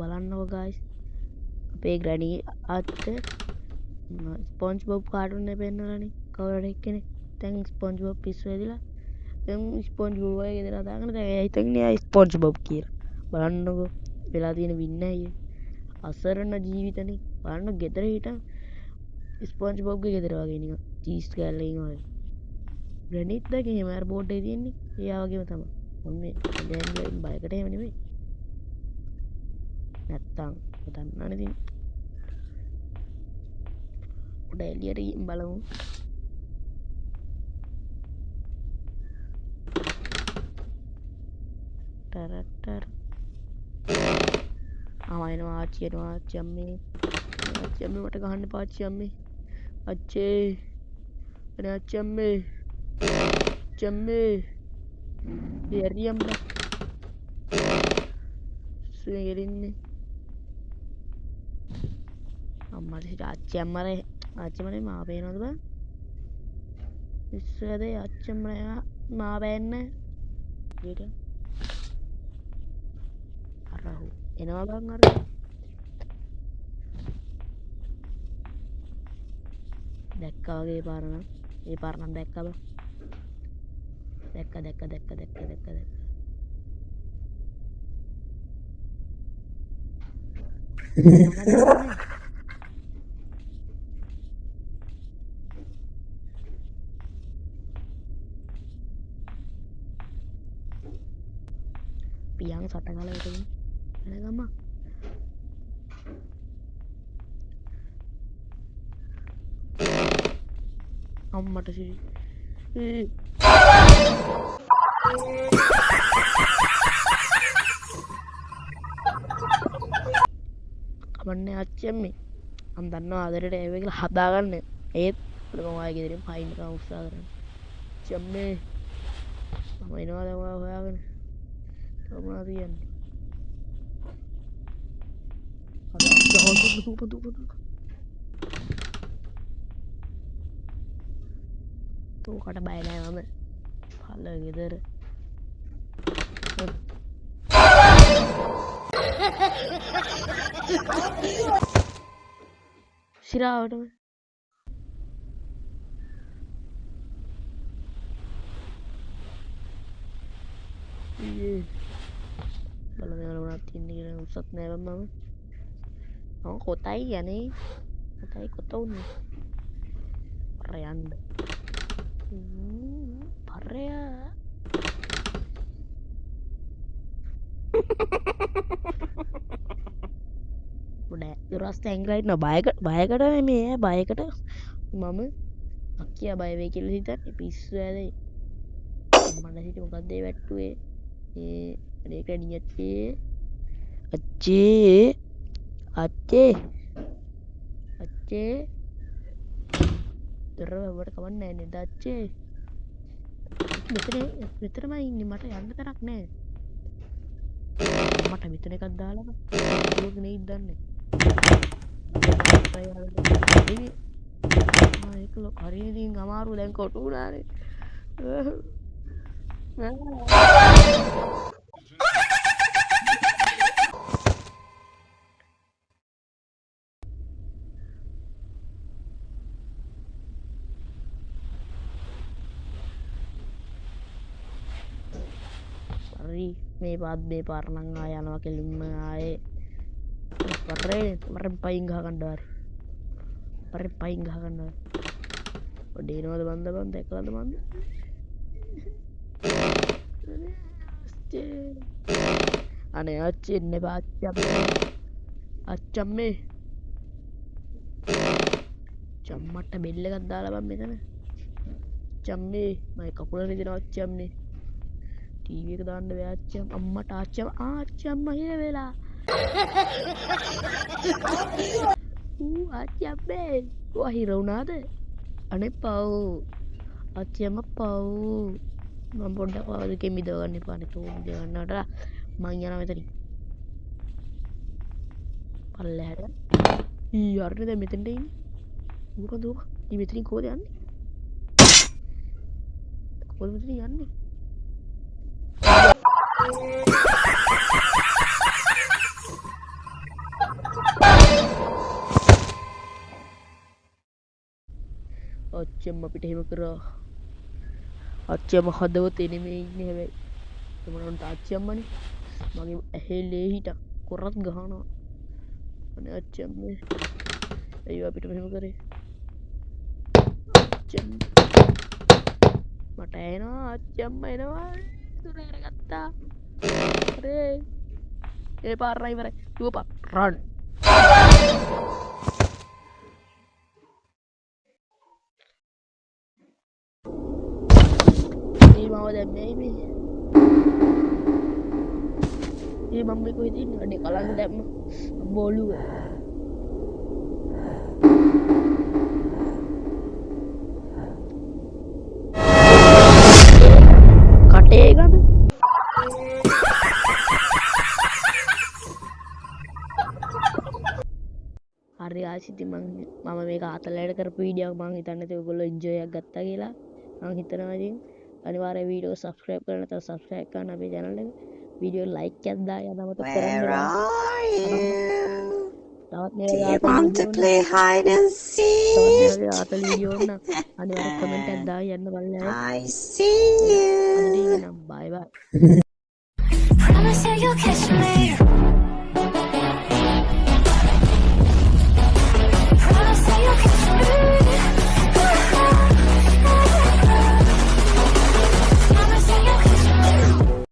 බලන්නකෝ ගයිස්. අපේ ග්‍රැනි ආච්චිට sponge Bob cartoon එක පෙන්නලානේ කවුරු හරි එක්කෙනෙක්. දැන් ස්පොන්ජ් බොබ් පිස්සු හැදිලා දැන් ස්පොන්ජ් බොබ් වගේ ගෙදර හදාගෙන දැන් එයා හිතන්නේ එයා ස්පොන්ජ් බොබ් කියලා. බලන්නකෝ වෙලා තියෙන වින්න අයියේ. අසරණ ජීවිතනේ. බලන්න ගෙදර හිටන් ස්පොන්ජ් බොබ්ගේ ගෙදර වගේ නිකන් චීස් කෑල්ලකින් වගේ. ග්‍රැනිත් දැන් එහෙම අර බෝඩ් එකේ තියෙන්නේ එයා වගේම තමයි. මම මේ දැන් බයකට එහෙම නෙමෙයි. නැත්තම් දන්නවනේ ඉතින්. උඩ එළියට ගිහින් බලමු. ටරටර. ආ එනවා ආච්චි එනවා ආච්චි අම්මේ. ආච්චි අම්මේ මට ගහන්න එපා ආච්චි අම්මේ. අච්චේ. අනේ ආච්චි අම්මේ. ආච්චි අම්මේ. ඒ ඇරියම් බා. සුවේ ගෙලින්නේ. අම්මට සිට ආච්චි අම්මරේ ආච්චි මනේ මා පේනවද බං? ඉස්සරද ආච්චි අම්මනේ මා පේන්නේ. ඊට අරහු එනවා බං අර. දැක්කා වගේ පාර නම්. ඒ පාර නම් දැක්කා බං. දැක්ක දැක්ක දැක්ක දැක්ක දැක්ක දැක්ක. පියන් සට ගාලා හිටගෙන එන ගම. අම්මට සිරි. කමන්නේ ආච්චි අම්මේ. මං දන්නවා ආදරේට ඒව කියලා හදාගන්න. ඒත් මම ඔයාගේ ගෙදරින් පයින් කරන්න උත්සාහ කරන්නේ. ආච්චි අම්මේ. මම එනවා දැන් ඔයාව හොයාගෙන. තව මොනවද කියන්නේ? ඕකට බය නෑ මම. පල්ල ගෙදර. සිරාවටම. ඊයේ බලන්න යන මොනවද තියෙන්නේ කියලා උසත් නෑ බං මම. මම කොතයි යන්නේ? කොතයි කොත උන්නේ? පර යන්න. පරයා. උඩ දුරස්ත ඇංගලා ඉන්නවා. බයකට නෙමෙයි ඈ, බයකට මම අක්කියා බය වෙයි කියලා හිතන්නේ. පිස්සු ඇලේ. මට හිතේ මොකද්ද ඒ වැට්ටුවේ? ඒ අනේ කණියච්චේ. අච්චේ. අච්චේ. අච්චේ. දොර වැව්වට කමක් නෑ නේද අච්චේ? මෙතනමයි ඉන්නේ. මට යන්න තරක් නෑ. මට මෙතන එකක් දාලා බං. දුවගෙන නෙයිද දන්නේ. ඒක හරි ඉතින් අමාරු දැන් කොටු වුණානේ. හරි මේ පාත් මේ පාර නම් ආය යනවා කෙලින්ම ආයේ. පරේ මරෙන් පයින් ගහ ගන්න හරි. පරේ පයින් ගහ ගන්න හරි. ඔඩ එනවද බන්ද බං දැකලාද බන්ද? අනේ ආච්චි එන්න එපා ආච්චි අම්මේ. ආච්චි අම්මේ. චම්මට බෙල් එකක් දාලා බං මෙතන. චම්මේ මගේ කකුල රිදෙනවා ආච්චි අම්මේ. ටීවී එක දාන්න බෑ ආච්චි අම්මට. ආච්චි ආච්චි අම්මා හිර වෙලා. ඌ ආච්චි අම්මේ. ඔයා හිර වුණාද? අනේ පව්. ආච්චි අම්මා පව්. මම පොඩ්ඩක් ඔයාව දෙකෙන් මිදව ගන්න එපා නේ. තෝ මිදව ගන්නවට මං යනවා මෙතනින්. පල්ලෙහාට. ඊ හරිනේ දැන් මෙතෙන්ට ඉන්නේ. මොකද ඔක? ඊ මෙතනින් කොහොමද යන්නේ? කොහොමද මෙතනින් යන්නේ? අච්චම්ම අපිට එහෙම කරා. අච්චම්ම හදවතේ නෙමෙයි ඉන්නේ හැබැයි. එමනන්ට අච්චම්මනේ. මගේ ඇහේ ලේ හිටක් කොරත් ගහනවා. අනේ අච්චම්මේ. ඇයි අපිට මෙහෙම කරේ? අච්චම්ම. මට ඇහෙනවා අච්චම්ම එනවා. දුර අරගත්තා. අරේ. ඒ පාර නයි ඉවරයි. දුවපන්. රන්. ඒ මාව දැම්මේ මේ. ඒ මම මේ කොහෙද ඉන්නේ? අනේ කලන්න දැම්ම. බොළුව. කටේ ගඳ. හරි ආයිස්, ඉතින් මම මේක ආතල් වැඩ කරපු වීඩියෝ එකක්. මං හිතන්නේ ඉතින් ඔයගොල්ලෝ එන්ජොයි එකක් ගත්තා කියලා මං හිතනවා. ඉතින් අනිවාර්යයෙන් වීඩියෝ සබ්ස්ක්‍රයිබ් කරන්න නැත්නම් සබ්ස්ක්‍රයිබ් කරන්න අපේ channel එක. වීඩියෝ ලයික් එකක් දාන්න අමතක කරන්න Where එපා. are you? තවත් මේ Do වගේ you ආතල් want to video play hide and තවත් මේ seek? වගේ ආතල් වීඩියෝ ඕන නම් අනිවාර්යෙන් කමෙන්ට් එකක් දාන්න යන්න බලන්න. I see අද you. නම් බයි බයි. Promise you you'll catch me.